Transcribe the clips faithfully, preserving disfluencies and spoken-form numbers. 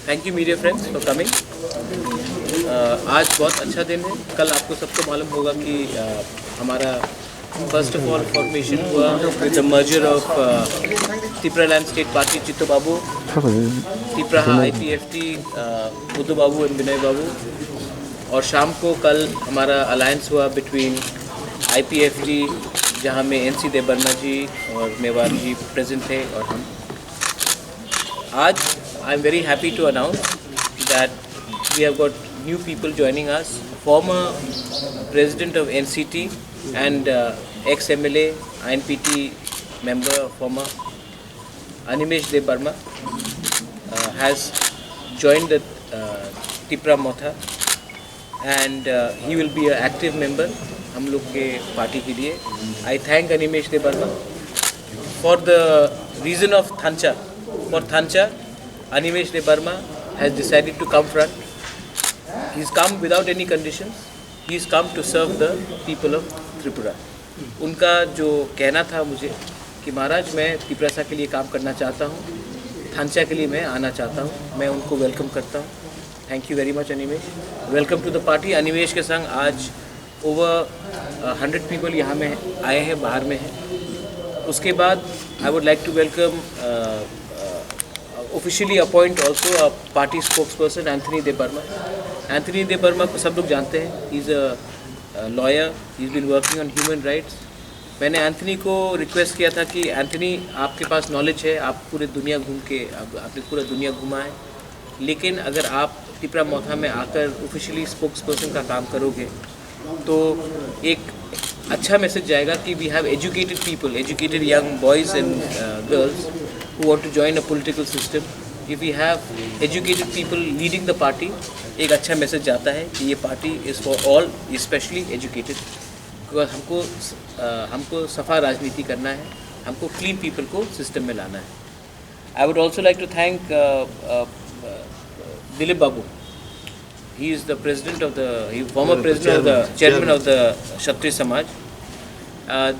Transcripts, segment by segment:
Thank you media friends for coming. Uh, आज बहुत अच्छा दिन है। कल आपको सबको मालूम होगा कि uh, हमारा first of all formation हुआ with the merger of uh, Tipraland State Party Chitto Babu, Tipraha I P F T uh, Buddhu Babu and Binoy Babu, और शाम को कल हमारा अलायंस हुआ बिटवीन आईपीएफटी, जहां में एनसी देवर्मा जी और मेवार जी प्रेजेंट थे, और हम आज I am very happy to announce that we have got new people joining us. Former president of N C T and uh, ex M L A, I N P T member, former Animesh Debbarma uh, has joined the uh, Tipra Motha and uh, he will be an active member हम लोग के पार्टी के लिए. I thank Animesh Debbarma for the reason of Thansa. For Thansa, Animesh Debbarma has decided to come front. He's come without any conditions. He's come to serve the people of Tripura. उनका जो कहना था मुझे कि महाराज, मैं तिपरासा के लिए काम करना चाहता हूँ, थानसा के लिए मैं आना चाहता हूँ, मैं उनको वेलकम करता हूँ. Thank you very much, Animesh. Welcome to the party. Animesh के संग आज ओवर हंड्रेड पीपल यहाँ में आए हैं, बाहर में हैं. उसके बाद I would like to welcome officially appoint also a party spokesperson Anthony Debbarma. Anthony Debbarma को सब लोग जानते हैं. He's a lawyer, he's been working on human rights. मैंने एंथनी को रिक्वेस्ट किया था कि एंथनी, आपके पास नॉलेज है, आप पूरे दुनिया घूम के आप, आपने पूरा दुनिया घुमा है, लेकिन अगर आप तिपरा मोथा में आकर ऑफिशियली स्पोक्सपर्सन का काम करोगे तो एक अच्छा मैसेज जाएगा कि we have educated people, educated young boys and girls who want to join a political system. If we have educated people leading the party, एक अच्छा मैसेज जाता है कि ये party is for all, specially educated. Because हमको अ, हमको सफा राजनीति करना है, हमको क्लीन पीपल को सिस्टम में लाना है. I would also like to thank uh, uh, Dilip Babu. He is the president of the, he former president of the chairman of the Kshatriya Samaj.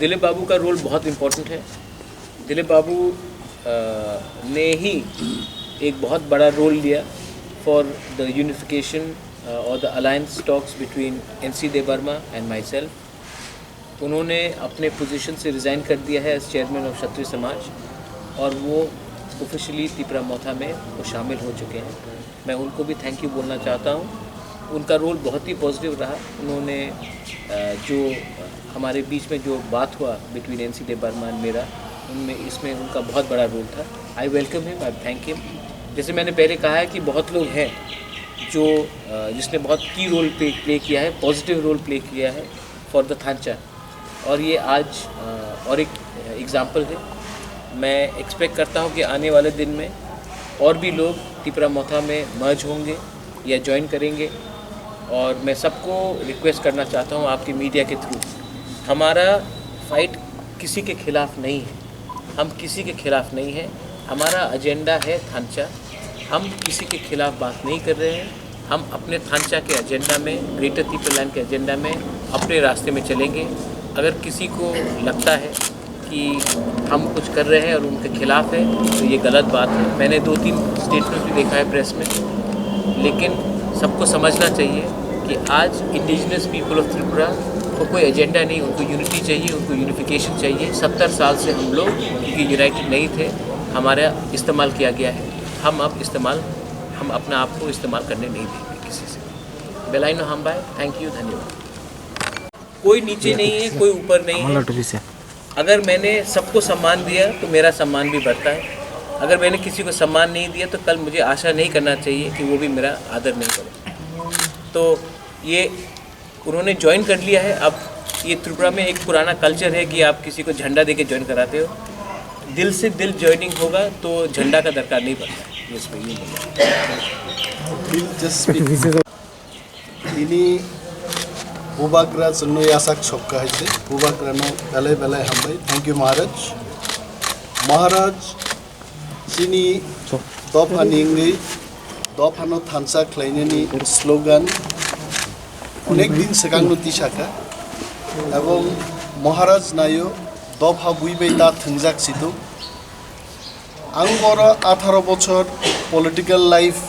Dilip बाबू का रोल बहुत इम्पोर्टेंट है. दिलीप बाबू uh, ने ही एक बहुत बड़ा रोल लिया for the unification or the alliance talks between N C Debbarma and myself. उन्होंने अपने पोजीशन से रिज़ाइन कर दिया है एज चेयरमैन ऑफ क्षत्रिय समाज, और वो ऑफिशियली तिपरा मोथा में वो शामिल हो चुके हैं. मैं उनको भी थैंक यू बोलना चाहता हूँ. उनका रोल बहुत ही पॉजिटिव रहा. उन्होंने अ, जो हमारे बीच में जो बात हुआ बिटवीन एनसी देबबर्मा एंड मेरा, उनमें, इसमें उनका बहुत बड़ा रोल था. I welcome him, I thank him. जैसे मैंने पहले कहा है कि बहुत लोग हैं जो अ, जिसने बहुत की रोल प्ले प्ले किया है, पॉजिटिव रोल प्ले किया है फॉर द थांचा. और ये आज अ, और एक एग्जांपल है. मैं एक्सपेक्ट करता हूँ कि आने वाले दिन में और भी लोग तिपरा मोथा में मर्ज होंगे या ज्वाइन करेंगे. और मैं सबको रिक्वेस्ट करना चाहता हूँ आपके मीडिया के थ्रू, हमारा फाइट किसी के खिलाफ नहीं है, हम किसी के खिलाफ नहीं है. हमारा एजेंडा है थांचा. हम किसी के खिलाफ बात नहीं कर रहे हैं. हम अपने थांचा के एजेंडा में, ग्रेटर तिपरालैंड के एजेंडा में अपने रास्ते में चलेंगे. अगर किसी को लगता है कि हम कुछ कर रहे हैं और उनके खिलाफ है, तो ये गलत बात है. मैंने दो तीन स्टेटमेंट भी देखा है प्रेस में, लेकिन सबको समझना चाहिए कि आज इंडिजिनस पीपल ऑफ त्रिपुरा को कोई एजेंडा नहीं, उनको यूनिटी चाहिए, उनको यूनिफिकेशन चाहिए. सत्तर साल से हम लोग, क्योंकि यूनाइटेड नहीं थे, हमारा इस्तेमाल किया गया है. हम अब इस्तेमाल, हम अपना आप को इस्तेमाल करने नहीं देंगे किसी से. बेलाइनो हामबाय, थैंक यू, धन्यवाद. कोई नीचे नहीं है, कोई ऊपर नहीं है. अगर मैंने सबको सम्मान दिया तो मेरा सम्मान भी बढ़ता है. अगर मैंने किसी को सम्मान नहीं दिया तो कल मुझे आशा नहीं करना चाहिए कि वो भी मेरा आदर नहीं करे. तो ये उन्होंने ज्वाइन कर लिया है. अब ये त्रिपुरा में एक पुराना कल्चर है कि आप किसी को झंडा दे के ज्वाइन कराते हो. दिल से दिल ज्वाइनिंग होगा तो झंडा का दरकार नहीं पड़ता. ये इसमें यूँ बोला. We'll just speak. Tini Bubagra chwngno yasak sokka hai se, Bubagrano belai belai hambai. Thank you, Maharaj. Maharaj, chini dophani wngwi dophano thansa khlainani slogan onek din swkangno tisaka, ebong Maharaj naio dopha bui bai ta thwngjak situ. Ang oro atharo bochor political life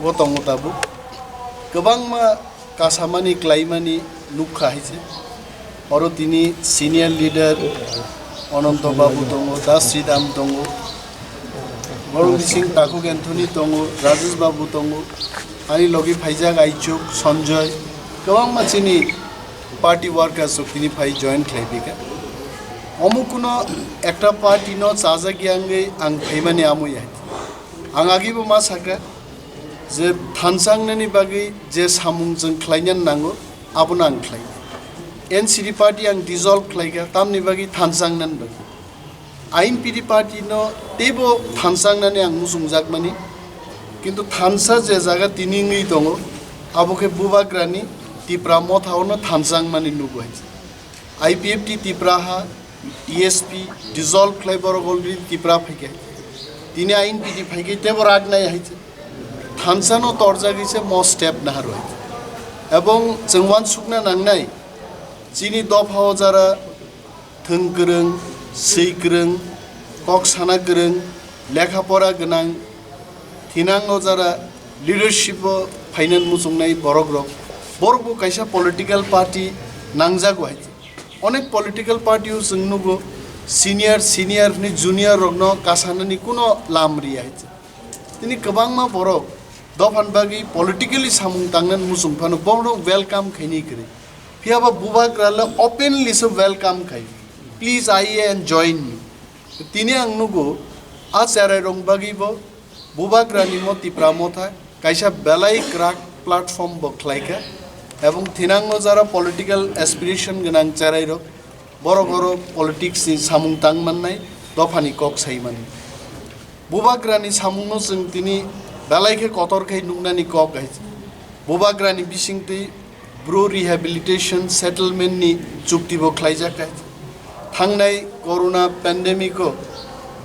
Bo tongo tabuk. Kwbangma kasamani, klaimani nukha hai se. Oro tini senior leader Ananto Babu tongo, Das Sridham tongo, Borok Bising Takhuk Anthony tongo, Rajesh Babu tongo, ani logi phaijak Aichuk, Sanjoy, kwbangma chini party workers rok tini phai join khlai phi kha. Omo kuno ekta party no chajak ya wngwi ang phaimani amo ya. Ang agibo ma sakha je thansa wngnani bagwi je samung chwng khlaina nango, abono ang khlai. N C D party ang dissolve khlai kha, tamni bagwi thansa wngnani bagwi. I N P T party no teibo thansa wngnani ang muchungjakmani, kintu thansa je jaga tini wngwi tongo, abo khe Bubagrani Tipra Motha ono thansa wngmani nugo hai. I P F T Tipra ha, T S P dissolve khlai borok already Tipra phaikhe. Tini I N P T phaikhe tebo rak nai hai se. Thansa no torjagwi se mo step naharwi. Ebong chwng uansukna nangnai, chini dopha o jara thwng kwrwng, swi kwrwng, kok sana kwrwng, lekha pora gwnang, thinang o jara leadership o phainani muchungnai borok rok. Borok bo kaisa political party nangjago hai. Onek political party o chwng nugo, senior, senior ni junior rokno kasanani kuno lam riya hai. Tini kwbangma borok dophani bagwi politically samung tangnani muchung phano borok welcome khaini kwrwi. Phiya ba Bubagra le openly se welcome khai. Please I A and join me. Tini ang nugo, a cherai rok bagwi bo Bubagrani mo Tipra Motha kaisa belai kwrak platform bo khlaikha, ebong thinango jara political aspiration gwnang cherai rok borok oro politics ni samung tang mannai, dophani kok sai mani. Bubagrani samungno chwng tini belai khe kotor khe nuknani kok hai. Bubagrani bisingtwi Bru rehabilitation settlement ni chukti bo khlaijak hai. Thangnai corona pandemic o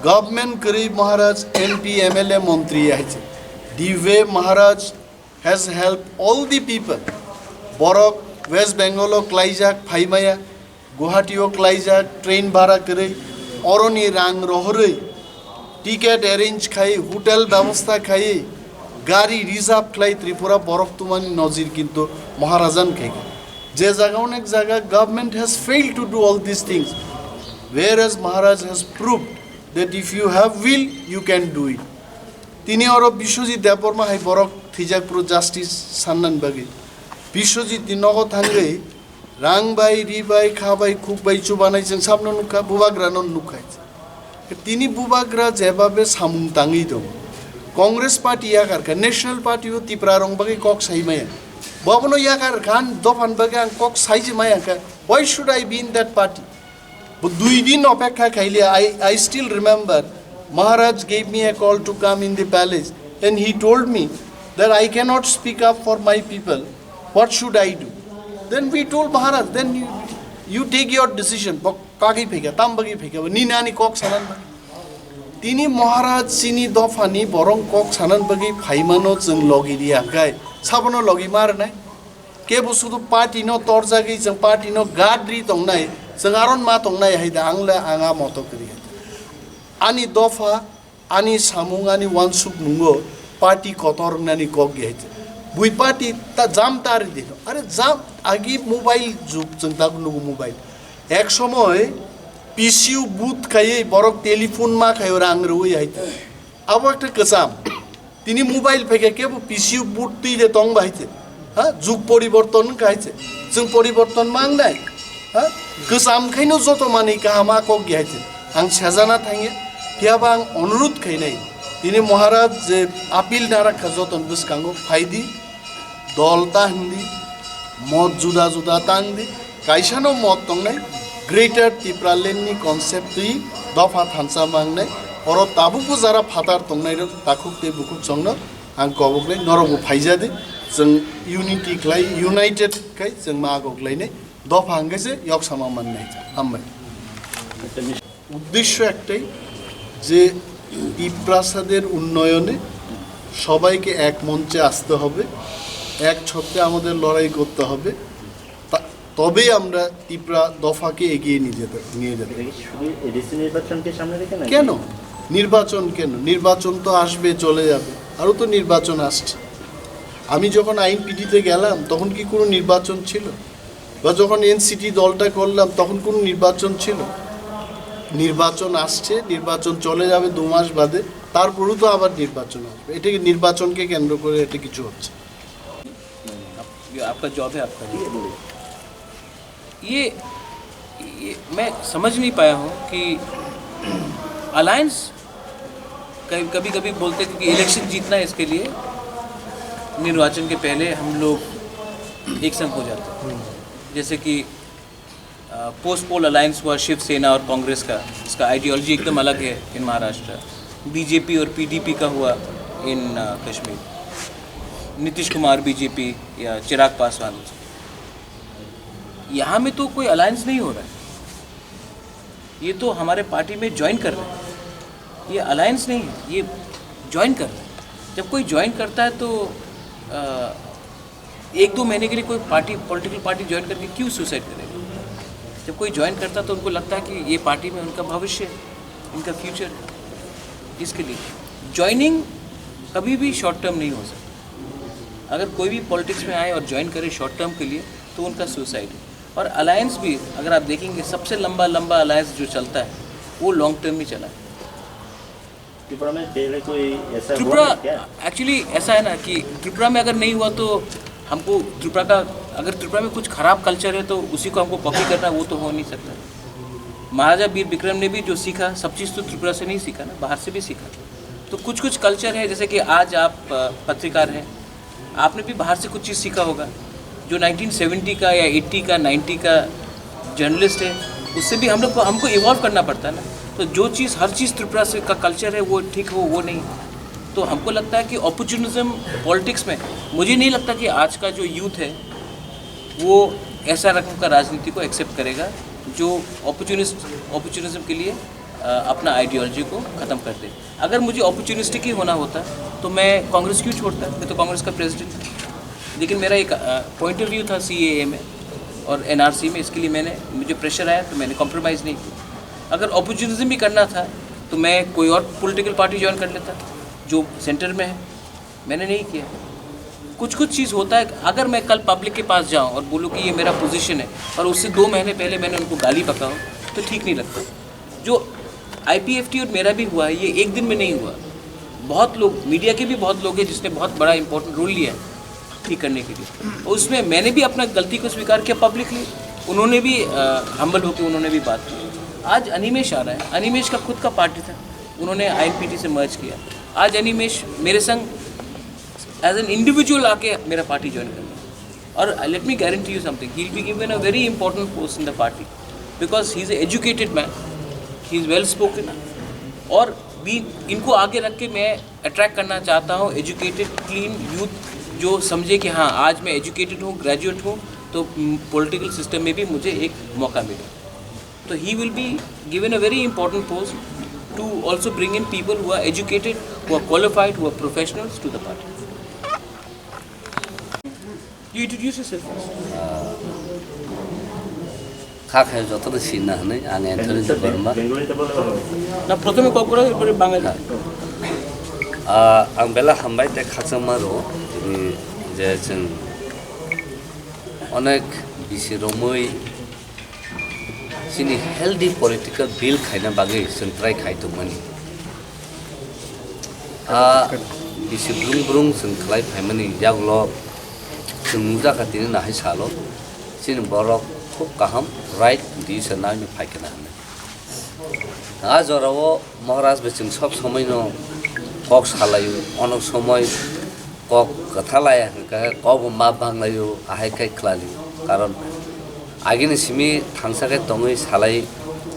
government kwrwi Maharaj M P, M L A, montri hai. The way Maharaj has helped all the people. Borok West Bengal o klaijak phaimaya, Guwahati o klaijak train bhara kwrwi, oroni rang rohorwi, ticket arrange khai, hotel bebostha khai, gari reserve khlai Tripura borok tumani nojir kintu Maharajan khai. Je jaga onek jaga government has failed to do all these things, whereas Maharaj has proved that if you have will, you can do it. Tini oro Biswajit Debbarma hai borok thwijak phuru justice sannan bagwi. Biswajit ni nogo thangwi rang bai, ri bai, kha bai, khuk bai chubanai chwng sabno nukha, Bubagra no nukha. Tini Bubagra jebabe samung tangwi tongo. Congress party yakar kha, National Party o Tipra rong bagwi kok sai maya. Bobono yakar khan dophan bagwi ang kok sai je maya kha. Why should I be in that party? Bo dui din opekha khaile, I, I still remember Maharaj gave me a call to come in the palace and he told me that I cannot speak up for my people. What should I do? Then we told Maharaj, then you, you take your decision. Bo kagwi phaikha, tam bagwi phaikha, bo nini ani kok sanan bagwi. Tini Maharaj chini dophani borong kok sanan bagwi phaimano chwng logi riya hwnkhe sabono logi ma rwnai. Kebo sudu party no torjagwi chwng party no guard ri tongnai, chwng aron ma tongnai hai da, ang le ang a moto kwrwi hai. Ani dopha, ani samung, ani wansuk mungo party kotor wngnani kok ge hai. Bui party ta jam ta ri de. Are jam agi mobile jug chwng ta nugo mobile. Ek somoy P C U booth khaiwi borok telephone ma khaio rang rwi hai. Abo ekta kwcham. Tini mobile phaikha kebo P C U booth twi de tong bai se. Ha? Jug poriborton wngkha hai se. Chwng poriborton ma wngnai. Ha? Kwcham khaino joto manwi kaham a kok di hai se. Ang sejana thangya. Phiya ba ang onurudh khainai. Tini Maharaj je appeal narakha joton bwskango phaidi. Dol ta hindi, mot juda juda tang di, kaisa no mot tongnai, Greater Tipraland ni concept twi dopha thansa mangnai, oro tabukbo jara phatar tongnai rok takhuk tei bukhuk chongno ang kobok nai, norok bo phaija di, chwng unity khlai, united khai chwng ma agok lainai, dopha hwnkhe se yoksama mannai. Hambai. উদ্দেশ্য একটাই যে তিপ্রাসাদের উন্নয়নে সবাইকে এক মঞ্চে আসতে হবে, এক ছত্রে আমাদের লড়াই করতে হবে, তা-, তবেই আমরা তিপ্রা দফাকে এগিয়ে নিয়ে যেতে, নিয়ে যেতে এটা কি শুধু এডিসি নির্বাচনকে সামনে রেখে নাকি? কেন? নির্বাচন কেন? নির্বাচন তো আসবে, চলে যাবে, আরও তো নির্বাচন আসছে। আমি যখন আইএনপিটিতে গেলাম, তখন কি কোনো নির্বাচন ছিল? বা যখন এনসিটি দলটা করলাম, তখন কোনো নির্বাচন ছিল? নির্বাচন আসছে, নির্বাচন চলে যাবে দু মাস বাদে, তারপরেও তো আবার নির্বাচন আসবে। এটা কি নির্বাচনকে কেন্দ্র করে এটা কিছু হচ্ছে? ये आपका जॉब है, आपका। ये, ये मैं समझ नहीं पाया हूँ कि अलायंस कभी कभी बोलते हैं, क्योंकि इलेक्शन जीतना है, इसके लिए निर्वाचन के पहले हम लोग एक संग हो जाते हैं। जैसे कि पोस्ट पोल अलायंस हुआ शिवसेना और कांग्रेस का, इसका आइडियोलॉजी एकदम अलग है इन महाराष्ट्र। बीजेपी और पीडीपी का हुआ इन कश्मीर, नीतीश कुमार बीजेपी या चिराग पासवान। यहाँ में तो कोई अलायंस नहीं हो रहा है, ये तो हमारे पार्टी में ज्वाइन कर रहे हैं। ये अलायंस नहीं है, ये ज्वाइन कर रहे हैं। जब कोई ज्वाइन करता है तो आ, एक दो महीने के लिए कोई पार्टी, पॉलिटिकल पार्टी ज्वाइन करके क्यों सुसाइड करेगा? जब कोई ज्वाइन करता है तो उनको लगता है कि ये पार्टी में उनका भविष्य है, इनका फ्यूचर है। इसके लिए ज्वाइनिंग कभी भी शॉर्ट टर्म नहीं हो सकता। अगर कोई भी पॉलिटिक्स में आए और ज्वाइन करे शॉर्ट टर्म के लिए, तो उनका सुसाइड है। और अलायंस भी अगर आप देखेंगे, सबसे लंबा लंबा अलायंस जो चलता है, वो लॉन्ग टर्म ही चला है। त्रिपुरा में पहले कोई ऐसा हुआ त्रिपुरा है क्या? एक्चुअली ऐसा है ना कि त्रिपुरा में अगर नहीं हुआ तो हमको त्रिपुरा का, अगर त्रिपुरा में कुछ खराब कल्चर है तो उसी को हमको कॉपी करना, वो तो हो नहीं सकता। महाराजा वीर विक्रम ने भी जो सीखा, सब चीज़ तो त्रिपुरा से नहीं सीखा ना, बाहर से भी सीखा। तो कुछ कुछ कल्चर है, जैसे कि आज आप अ, पत्रकार हैं, आपने भी बाहर से कुछ चीज़ सीखा होगा। जो नाइनटीन सेवेंटी का या एटी का, नाइंटी का जर्नलिस्ट है, उससे भी हम लोग को, हमको इवॉल्व करना पड़ता है ना। तो जो चीज़, हर चीज़ त्रिपुरा से का कल्चर है, वो ठीक हो, वो नहीं। तो हमको लगता है कि अपॉर्चुनिज्म पॉलिटिक्स में, मुझे नहीं लगता कि आज का जो यूथ है वो ऐसा रकम का राजनीति को एक्सेप्ट करेगा जो अपॉर्चुनिस्ट, अपॉर्चुनिज्म के लिए अ, अपना आइडियोलॉजी को ख़त्म कर दे। अगर मुझे अपॉर्चुनिस्टिक ही होना होता तो मैं कांग्रेस क्यों छोड़ता? मैं तो कांग्रेस का प्रेसिडेंट था। लेकिन मेरा एक पॉइंट ऑफ व्यू था सीएए में और एनआरसी में, इसके लिए मैंने, मुझे प्रेशर आया तो मैंने कॉम्प्रोमाइज़ नहीं किया। अगर अपॉर्चुनिज्म भी करना था तो मैं कोई और पॉलिटिकल पार्टी ज्वाइन कर लेता जो सेंटर में है। मैंने नहीं किया। कुछ कुछ चीज़ होता है, अगर मैं कल पब्लिक के पास जाऊं और बोलूं कि ये मेरा पोजीशन है और उससे दो महीने पहले मैंने उनको गाली बका हो, तो ठीक नहीं लगता। जो आईपीएफटी और मेरा भी हुआ है, ये एक दिन में नहीं हुआ। बहुत लोग, मीडिया के भी बहुत लोग हैं जिसने बहुत बड़ा इंपॉर्टेंट रोल लिया है ठीक करने के लिए। और उसमें मैंने भी अपना गलती को स्वीकार किया पब्लिकली, उन्होंने भी हम्बल होकर उन्होंने भी बात की। आज अनिमेश आ रहा है, अनिमेश का खुद का पार्टी था, उन्होंने आईएनपीटी से मर्ज किया। आज अनिमेश मेरे संग एज एन इंडिविजुअल आके मेरा पार्टी ज्वाइन कर लिया। और let me guarantee you something, he will be given a very important post in the party because he is educated man, he is well spoken। और भी इनको आगे रख के मैं अट्रैक्ट करना चाहता हूँ एजुकेटेड क्लीन यूथ, जो समझे कि हाँ, आज मैं एजुकेटेड हूँ, ग्रेजुएट हूँ, तो पॉलिटिकल सिस्टम में भी मुझे एक मौका मिले। So he will be given a very important post to also bring in people who are educated, who are qualified, who are professionals to the party. You introduce yourself first. Kha khai joto no sinna hwnwi ang Anthony Debbarma. বেঙ্গলিতে বলে ভালো। না, প্রথমে কক করো, এরপরে বাঙালি। Ah, ang belai hambai tei khakchangma rwo tini je chwng onek bisi romwi chini healthy political build khaina bagwi chwng try khai tongmani. A bisi brung brung chwng khlai phaimani yagulo chwng nukjakha tini nahai salo chini borok khub kaham right decision naino phaikha na hwnwi. A jorao Maharaj bai chwng sob somoino kok salaio, onek somoi kok kwthalai hwnkhe kokbo ma banglaio, ahai khe khlali. Karon agini simi thangsa khe tongwi salai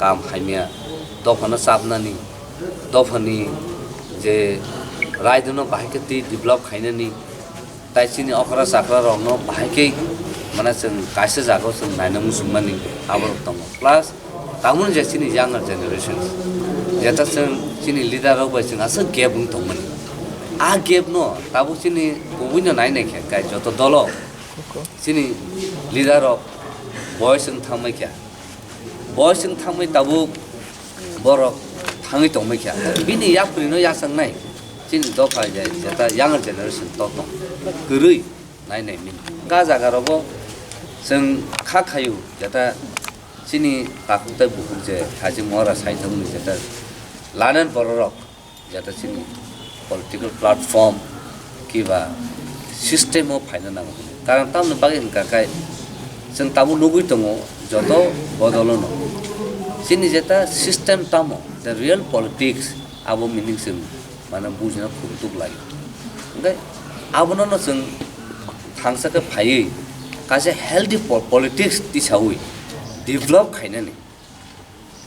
kam hamya, dophano chapnani, dophani je raidono bahai khe twi develop khainani, tai chini okra chakra rokno bahai khe mane chwng kaisa jagao chwng naina muchungmani aborok tongo. Plus tamoni je chini younger generations, jeta chwng chini leader rok bai chwng aswk gap wng tongmani. A gap no tabuk chini kubui no nai nai khe kai joto dolo chini leader rok boyos wng thangmai kha, boyos wng thangmai tabuk borok thangwi tongmai kha, bini yapri no yachang nai. Chini dopha je jeta younger generation to tong kwrwi nai nai min. Ga jaga rogo chwng kha khayu jeta chini takhuk tai bukhuk je Haji Mohara sai thangni jeta lanen bororok jeta chini political platform kiba system o phaina nango. Karon tamni bagwi hwnkha khe chwng tabuk nugwi tongo joto bodolono chini jeta system tamo the real politics abo meaning chwng mane bujina khuk duk lai. Hwnkhe abono no chwng thangsa khe phaiwi kaisa healthy po-, politics tisawi develop khainani.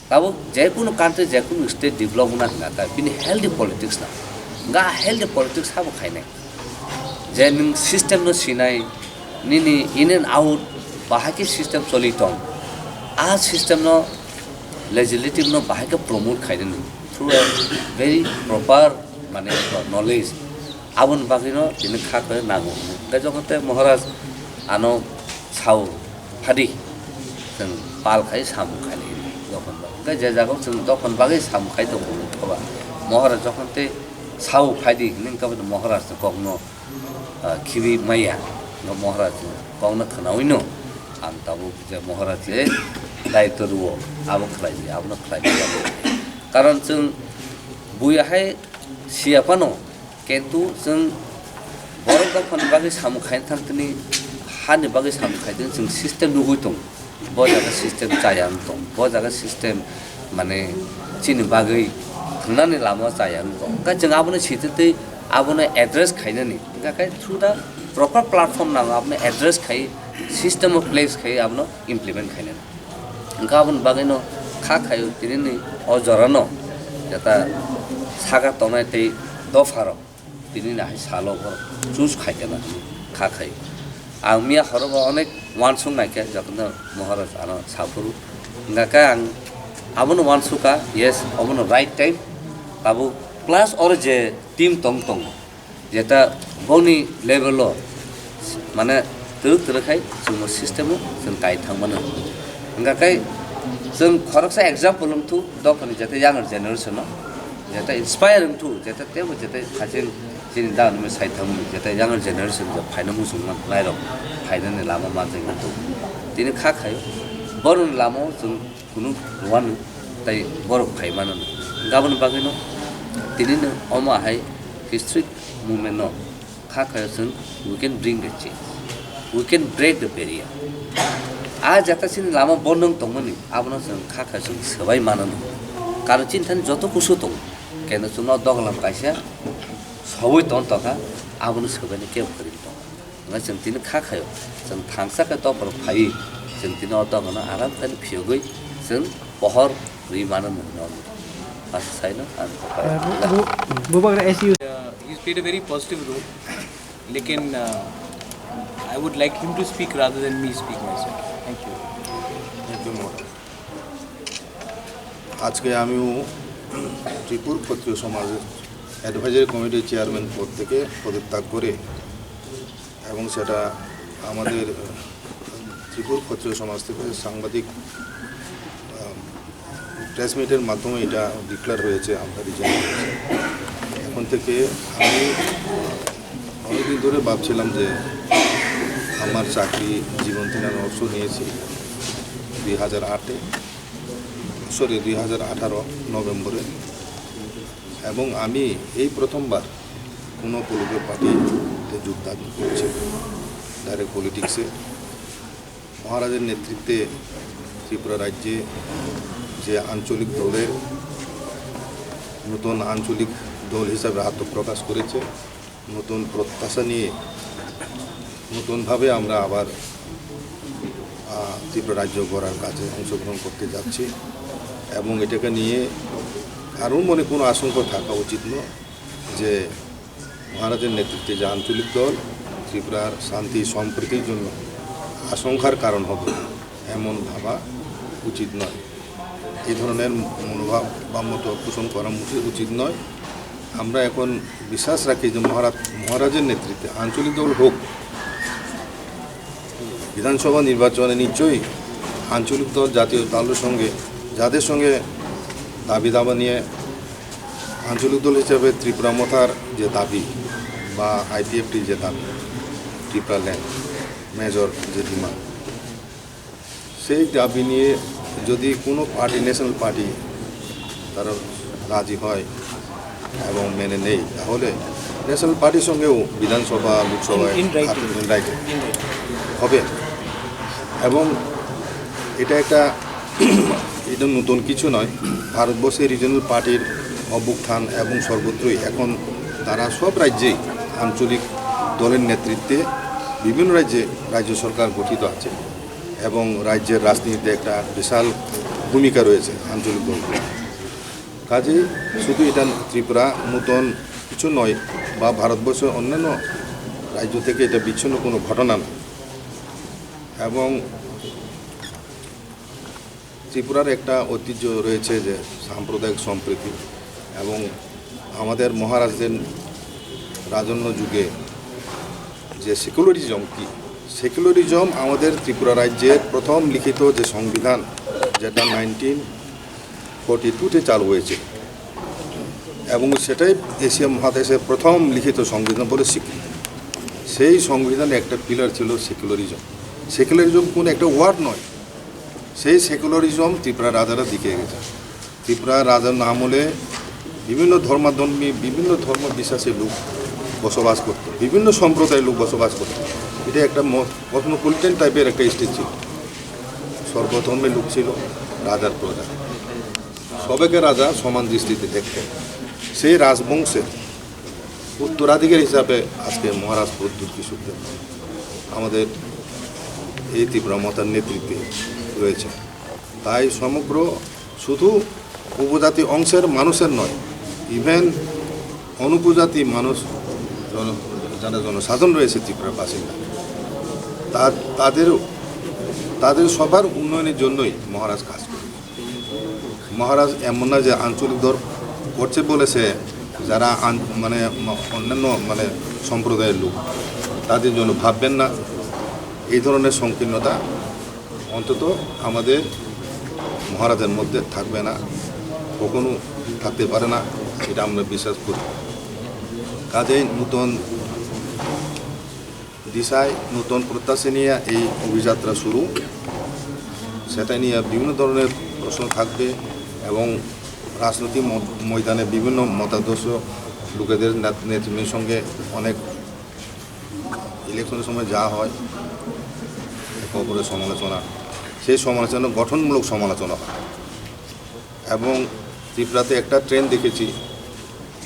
Tabuk je kunu country, je kunu state develop wngna hwnkha khe bini healthy politics na. Hwnkhe a healthy politics sabo khainai. Je nwng system no sinai, nini in and out bahai khe system choli tong. A system no legislative no bahai khe promote khainani through a very proper mane knowledge. Aboni bagwino tini kha khe nango. Hwnkhe jokhon tei Maharaj ano sao phadi, chwng pal khai samung khainai dophon bagwi. Hwnkhe je jagao chwng dophon bagwi samung khai tongo, hwnkhe ba Maharaj jokhon tei sao phaidi hwnwi hwnkhe ba Maharaj ni kokno ah, khibi maya, no Maharaj ni kokno khwnawi no ang tabuk je Maharaj le daitw rwo, abo khlai di, abono khlai di, abo. Karon chwng buya hai siya phano, kintu chwng borok dophani bagwi samung khaina thang tini, hani bagwi samung khai tini chwng system nugwi tongo. Bo jaga system chaya wng tong, bo jaga system mane chini bagwi thwngnani lama chaya wng tong. Hwnkhe chwng abono sititwi abono address khainani. Hwnkhe through the proper platform nango abono address khai, system o place khai abono implement khainani. Hwnkhe aboni bagwino kha khaio tinini o jorano jeta saka tongnai tei dopharok. Tini nahai salo borok choose khaikhe na hinwi kha khai. Ang miya horo bo onek wansuk naikhe jotono Maharaj ano saphuru. Hingkha khe ang abono wansukha, yes, obono right time. Tabuk plus oro je team tong tongo, jeta boni level o mane twrwk twrwk khai chwngno system o chwng kai thangmano. Hingkha khe chwng khoroksa example wngthu dophani jeta younger generation o. Jeta inspire wngthu, jeta tebo jeta haching chini da numi sai thangmani, jeta younger generation je phaina muchung man nairok phainani lama ma jeng wngthu. Tini kha khayo, boroni lama o chwng kunu rwanu, tai borok phai manano. Gaboni bagwino tini no omo hai history movement no kha khayo chwng, we can bring the change, we can break the barrier. A jata chini lama bondong tongmani, abono chwng kha khayo chwng swbai manano. Karon chini thani joto kusu tongo, keno chwngno doglam kaisa sogwi tong tongkha, abono swbaini kebo kwrwi tong. Hwnba chwng tini kha khayo, chwng thangsa khe dophor phaiwi, chwng tini o dophano aram khe phiyogwi chwng pohor rwi mano nung no. Asa saino ang kok pai. Uh, Bu-, Bu-, Bubagra S U. Uh, he's played a very positive role. Lekin, uh, I would like him to speak rather than me speak myself. Thank you. Thank you, Mohan. আজকে আমিও ত্রিপুর ক্ষত্রিয় সমাজের অ্যাডভাইজারি কমিটির চেয়ারম্যান পদ থেকে পদত্যাগ করে এবং সেটা আমাদের ত্রিপুর ক্ষত্রিয় সমাজ থেকে সাংবাদিক প্রেস মিটের মাধ্যমে এটা ডিক্লেয়ার হয়েছে, আমরা রিজাইন করেছি। এখন থেকে আমি অনেকদিন ধরে ভাবছিলাম যে আমার চাকরি জীবন থেকে আমি অবসর নিয়েছি দুই হাজার আটে, সরি, দুই হাজার আঠারো নভেম্বরে। এবং আমি এই প্রথমবার কোনো পলিটিক্যাল পার্টিতে যোগদান করছি, ডাইরেক্ট পলিটিক্সে। মহারাজের নেতৃত্বে ত্রিপুরা রাজ্যে যে আঞ্চলিক দলের নতুন আঞ্চলিক দল হিসাবে আত্মপ্রকাশ করেছে, নতুন প্রত্যাশা নিয়ে নতুনভাবে আমরা আবার, আহ, ত্রিপুরা রাজ্য গড়ার কাজে অংশগ্রহণ করতে যাচ্ছি এবং এটাকে নিয়ে কারোর মনে কোনো আশঙ্কা থাকা উচিত নয় যে মহারাজের নেতৃত্বে যে আঞ্চলিক দল ত্রিপুরার শান্তি সম্প্রীতির জন্য আশঙ্কার কারণ হবে, এমন ভাবা উচিত নয়। এই ধরনের মনোভাব বা মত পোষণ করা উচিত, উচিত নয়। আমরা এখন বিশ্বাস রাখি যে মহারাজ, মহারাজের নেতৃত্বে আঞ্চলিক দল হোক, বিধানসভা নির্বাচনে নিশ্চয়ই আঞ্চলিক দল জাতীয় দলের সঙ্গে, যাদের সঙ্গে দাবি দাবা নিয়ে আঞ্চলিক দল হিসাবে ত্রিপুরা মথার যে দাবি বা আইপিএফটির যে দাবি, ত্রিপুরা ল্যান্ড মেজর যে ডিমান্ড, সেই দাবি নিয়ে যদি কোনো পার্টি, ন্যাশনাল পার্টি তারা রাজি হয় এবং মেনে নেই, তাহলে ন্যাশনাল পার্টির সঙ্গেও বিধানসভা, লোকসভায় In writing. In writing হবে। এবং এটা একটা এটা নতুন কিছু নয়। ভারতবর্ষে রিজিওনাল পার্টির অভ্যুত্থান এবং সর্বত্রই এখন তারা সব রাজ্যেই আঞ্চলিক দলের নেতৃত্বে বিভিন্ন রাজ্যে রাজ্য সরকার গঠিত আছে এবং রাজ্যের রাজনীতিতে একটা বিশাল ভূমিকা রয়েছে আঞ্চলিক দলগুলোর। কাজেই শুধু এটা ত্রিপুরা নতুন কিছু নয় বা ভারতবর্ষের অন্যান্য রাজ্য থেকে এটা বিচ্ছিন্ন কোনো ঘটনা নয়। এবং ত্রিপুরার একটা ঐতিহ্য রয়েছে যে সাম্প্রদায়িক সম্প্রীতি এবং আমাদের মহারাজদের রাজন্য যুগে যে সেকুলারিজম কি, সেকুলারিজম আমাদের ত্রিপুরা রাজ্যের প্রথম লিখিত যে সংবিধান, যেটা নাইনটিন ফর্টি টুতে চালু হয়েছে এবং সেটাই এশিয়া মহাদেশের প্রথম লিখিত সংবিধান বলে স্বীকৃত। সেই সংবিধানে একটা পিলার ছিল সেকুলারিজম। সেকুলারিজম কোনো একটা ওয়ার্ড নয়, সেই সেকুলারিজম ত্রিপুরা রাজারা দেখিয়ে গেছে। ত্রিপুরা রাজার আমলে বিভিন্ন ধর্মাধর্মী, বিভিন্ন ধর্ম বিশ্বাসী লোক বসবাস করত, বিভিন্ন সম্প্রদায়ের লোক বসবাস করত। এটা একটা কসমোপলিটন টাইপের একটা স্টেট ছিল। সর্বধর্মের লোক ছিল, রাজার প্রজা, সবাইকে রাজা সমান দৃষ্টিতে দেখত। সেই রাজবংশের উত্তরাধিকারী হিসাবে আজকে মহারাজ প্রদ্যোৎ কিশোর দেব আমাদের এই ত্রিপুরা মথার নেতৃত্বে রয়েছে। তাই সমগ্র শুধু উপজাতি অংশের মানুষের নয়, ইভেন অনুপজাতি মানুষ জন-, যারা জনসাধারণ রয়েছে ত্রিপুরার বাসিন্দা, তা-, তাদের, তাদের সবার উন্নয়নের জন্যই মহারাজ কাজ করে। মহারাজ এমন না যে আঞ্চলিক দল করছে বলেছে যারা আন-, মানে ম-, অন্যান্য মানে সম্প্রদায়ের লোক তাদের জন্য ভাববেন না। এই ধরনের সংকীর্ণতা অন্তত আমাদের মহারাজের মধ্যে থাকবে না, কখনো থাকতে পারে না, এটা আমরা বিশ্বাস করি। কাজেই নতুন দিশায়, নতুন প্রত্যাশা নিয়ে এই অভিযাত্রা শুরু। সেটা নিয়ে বিভিন্ন ধরনের প্রশ্ন থাকবে এবং রাজনৈতিক ম-, ময়দানে বিভিন্ন মতাদর্শ লোকেদের নেত-, নেতৃবৃন্দের সঙ্গে অনেক ইলেকশনের সময় যা হয়, একে অপরের সমালোচনা, সেই সমালোচনা গঠনমূলক সমালোচনা হয়। এবং ত্রিপুরাতে একটা ট্রেন্ড দেখেছি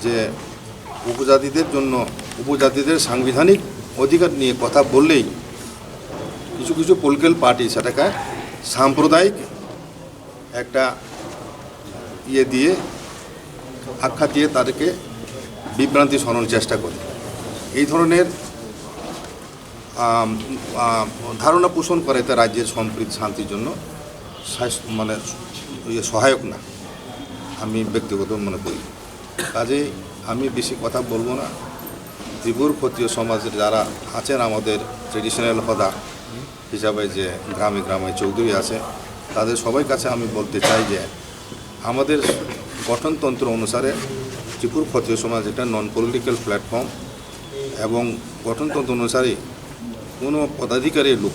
যে উপজাতিদের জন্য, উপজাতিদের সাংবিধানিক অধিকার নিয়ে কথা বললেই কিছু কিছু পলিটিক্যাল পার্টি সেটাকে সাম্প্রদায়িক একটা ইয়ে দিয়ে, আখ্যা দিয়ে তাদেরকে বিভ্রান্তি সরানোর চেষ্টা করে। এই ধরনের আম, আম, ধারণা পোষণ করে তা রাজ্যের সম্প্রীতি শান্তির জন্য স্বাস্থ্য, মানে, ইয়ে সহায়ক না, আমি ব্যক্তিগত মনে করি। কাজেই আমি বেশি কথা বলবো না। ত্রিপুর ক্ষত্রিয় সমাজের যারা আছেন, আমাদের ট্রেডিশনাল হোদা হিসাবে যে গ্রামে গ্রামে চৌধুরী আছে, তাদের সবাই কাছে আমি বলতে চাই যে আমাদের গঠনতন্ত্র অনুসারে ত্রিপুর ক্ষত্রিয় সমাজ একটা নন পলিটিক্যাল প্ল্যাটফর্ম এবং গঠনতন্ত্র অনুসারে কোনো পদাধিকারী লোক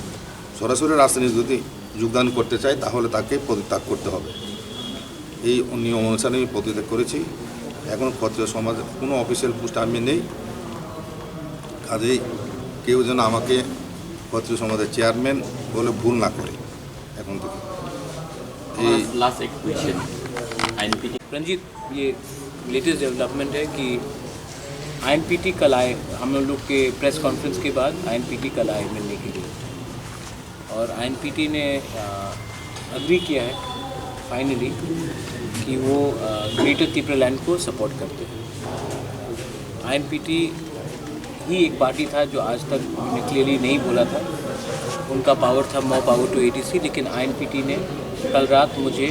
সরাসরি রাজনীতি যদি যোগদান করতে চায়, তাহলে তাকে পদত্যাগ করতে হবে। এই নিয়ম অনুসারে আমি পদত্যাগ করেছি। এখন ক্ষত্রিয় সমাজ কোনো অফিসিয়াল পোস্ট আমি নেই, কাজেই কেউ যেন আমাকে ক্ষত্রিয় সমাজের চেয়ারম্যান বলে ভুল না করে এখন থেকে। এই लास्ट एक क्वेश्चन। आईएनपीटी। रंजीत, ये लेटेस्ट डेवलपमेंट है कि आईएनपीटी कल आए, हम लोग के प्रेस कॉन्फ्रेंस के बाद आईएनपीटी कल आए मिलने के लिए। और आईएनपीटी ने एग्री किया है फाइनली कि वो ग्रेटर तिब्बत लैंड को सपोर्ट करते हैं। आईएनपीटी ही एक पार्टी था जो आज तक उन्होंने क्लियरली नहीं बोला था। उनका पावर था मोर पावर टू एडीसी, लेकिन आईएनपीटी ने कल रात मुझे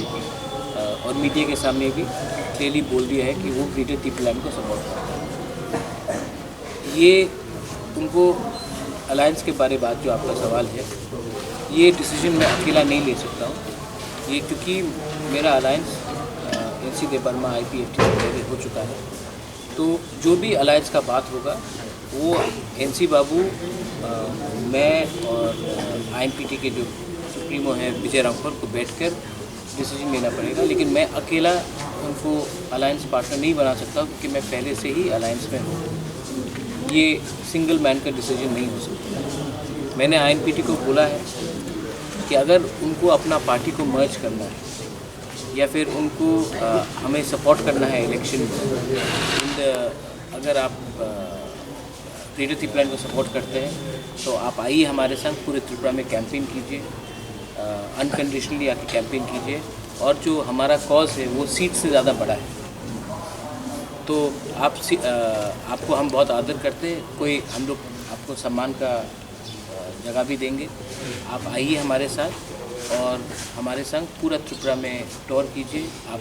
अ, और मीडिया के सामने भी क्लियरली बोल दिया है कि वो ग्रेटर तिब्बत लैंड को सपोर्ट करता है। ये उनको अलायंस के बारे बात जो आपका सवाल है, ये डिसीजन मैं अकेला नहीं ले सकता हूँ। ये क्योंकि मेरा अलायंस, अ, इन देव वर्मा आईपीएफटी से पहले हो चुका है। तो जो भी अलायंस का बात होगा, वो एनसी बाबू, अ, मैं और आईएनपीटी के जो सुप्रीमो हैं विजय रामफल को बैठकर डिसीजन लेना पड़ेगा। लेकिन मैं अकेला उनको अलायंस पार्टनर नहीं बना सकता, क्योंकि मैं पहले से ही अलायंस में हूँ। ये सिंगल मैन का डिसीजन नहीं हो सकता। मैंने आईएनपीटी को बोला है कि अगर उनको अपना पार्टी को मर्ज करना है या फिर उनको, अ, हमें सपोर्ट करना है इलेक्शन में, इन द अगर आप ग्रेटर तिप्रालैंड को सपोर्ट करते हैं, तो आप आइए हमारे संग, पूरे त्रिपुरा में कैंपेन कीजिए, अनकंडीशनली आके कैंपेन कीजिए। और जो हमारा कॉज है, वो सीट से ज़्यादा बड़ा है। तो आप सी- अ, आपको हम बहुत आदर करते हैं, कोई हम लोग आपको सम्मान का अ, जगह भी देंगे। आप आइए हमारे साथ और हमारे संग पूरा त्रिपुरा में टूर कीजिए। आप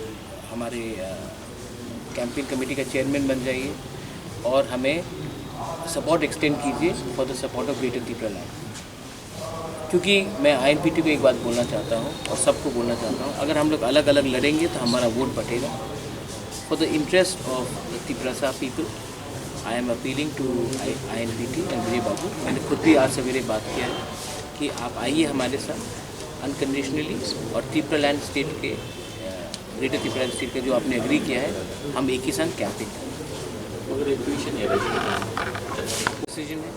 हमारे, अ, कैंपेन कमेटी का चेयरमैन बन जाइए और हमें सपोर्ट एक्सटेंड कीजिए for the support of Greater Tipraland। क्योंकि मैं आईएनपीटी को एक बात बोलना चाहता हूँ और सबको बोलना चाहता हूँ, अगर हम लोग अलग-अलग लड़ेंगे तो हमारा वोट बटेगा। For the interest of the Tiprasa people, I am appealing to I- आईएनपीटी and विजय बाबू। मैंने खुद भी आज सवेरे बात किया है कि आप आइए हमारे साथ अनकंडीशनली, और तिप्रालैंड स्टेट के, अ, ग्रेटर तिप्रालैंड स्टेट का जो आपने एग्री किया है, हम एक ही संग कैंपेन करेंगे। मगर एक क्वेश्चन है भाई। डिसीजन है।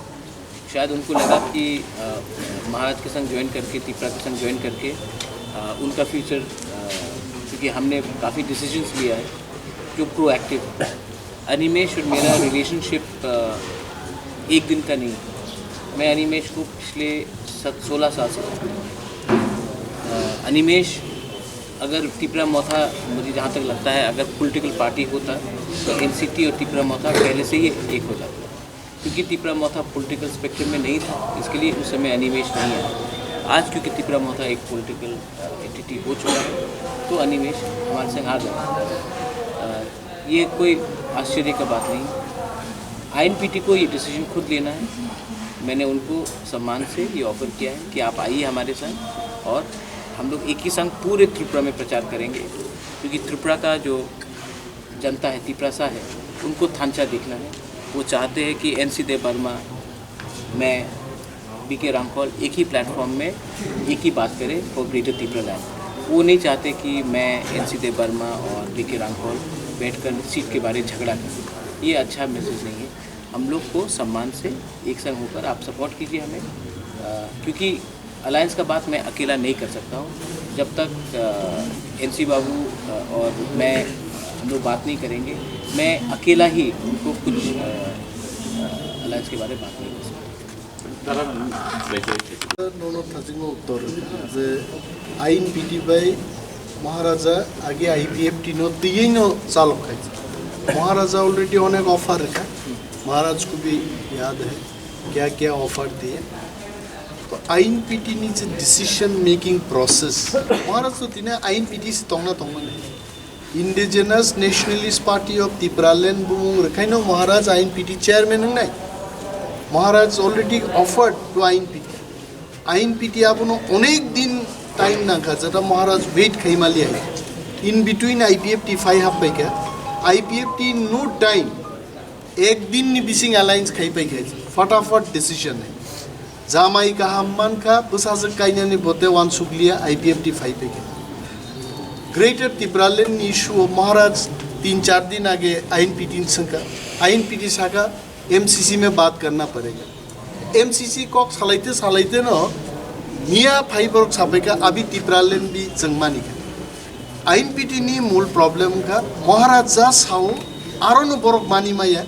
शायद उनको लगा कि, अ, महाराज के संग ज्वाइन करके, तिप्रा के संग ज्वाइन करके, अ, उनका फ्यूचर, अ, क्योंकि हमने काफ़ी डिसीजंस लिया है जो प्रोएक्टिव है। अनिमेश और मेरा रिलेशनशिप, अ, एक दिन का नहीं है। मैं अनिमेश को पिछले सत- सोलह साल से जानता हूँ। अ, अनिमेश, अगर तिप्रा मोथा, मुझे जहाँ तक लगता है, अगर पॉलिटिकल पार्टी होता तो एनसीटी और तिप्रा मोथा पहले से ही एक हो जाता। क्योंकि तिप्रा मोथा पॉलिटिकल स्पेक्ट्रम में नहीं था, इसके लिए उस समय अनिमेश नहीं आया। आज क्योंकि तिप्रा मोथा एक पॉलिटिकल, अ, एंटिटी हो चुका है, तो अनिमेश हमारे संग आ गए। अ, ये कोई आश्चर्य का बात नहीं। आईएनपीटी को ये डिसीजन खुद लेना है। मैंने उनको सम्मान से ये ऑफर किया है कि आप आइए हमारे संग और हम लोग एक ही संग पूरे त्रिपुरा में प्रचार करेंगे, क्योंकि त्रिपुरा का जो जनता है, तिप्रासा है, उनको थांचा देखना है। वो चाहते हैं कि एनसी देव वर्मा, मैं, बीके रामफल एक ही प्लेटफॉर्म में एक ही बात करें for Greater Tipraland। वो नहीं चाहते कि मैं, एनसी देव वर्मा और बीके रामफल बैठकर सीट के बारे में झगड़ा करें। ये अच्छा मैसेज नहीं है। हम लोग को सम्मान से एक संग होकर आप सपोर्ट कीजिए हमें, अ, क्योंकि अलायंस का बात मैं अकेला नहीं कर सकता हूँ। जब तक, अ, एनसी बाबू, अ, और मैं, हम लोग बात नहीं करेंगे, मैं अकेला ही उनको कुछ, अ, अ, अलायंस के बारे में बात नहीं कर सकता। Nono thajingo uttor je I N P T bai Maharaja age I P F T no tiyei no chalok khai. Maharaja already onek offer rikha. Maharaj ko bhi yaad hai kya kya offer diye. To I N P T ni je decision making process, Maharaj to tine I N P T se tongna tongmani. Indigenous Nationalist Party of Tipraland bumung rwkhaino Maharaj I N P T chairman wngnai. Maharaj already offered to I N P T. I N P T abono onek din time nangkha, jeta Maharaj wait khaimali hai. In between I P F T phai happaikha. I P F T no time. Ek din ni bising alliance khai pai khai, fatafat decision hai. Jamai kaham mankha, bwsajwk kainani bote wansukliya I P F T phai pai kha. Greater Tipraland ni issue o Maharaj tin char din age I N P T ni swngkha. I N P T saka, M C C mein baat karna padega. M C C kok salaite salaite no miya phai borok sapaikha, abi Tipraland bi chwng manikha. I N P T ni mul problem kha, Maharaj ja sao, aro no borok mani maya.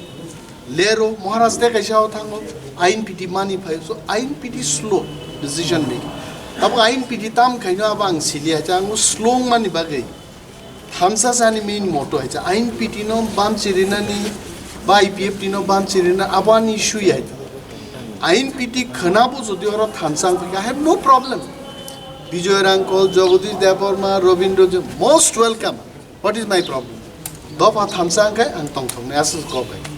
Lero, Maharaj de kaisa o thango, I N P T mani phai, so I N P T slow decision making. Abo I N P T tam khaino abo ang sili hai, ang slow mani bagwi. Thansa sani main motto hai, I N P T no bam chirinani, ba I P F T no bam chirina, abo ani issue hai. I N P T khana bo jodi oro thansa ang phika, I have no problem. Bijoy Rangkol, Jagadish Debbarma, Robindra, most welcome. What is my problem? Dopha thansa ang khai ang tongthoknai, aswk kok hai.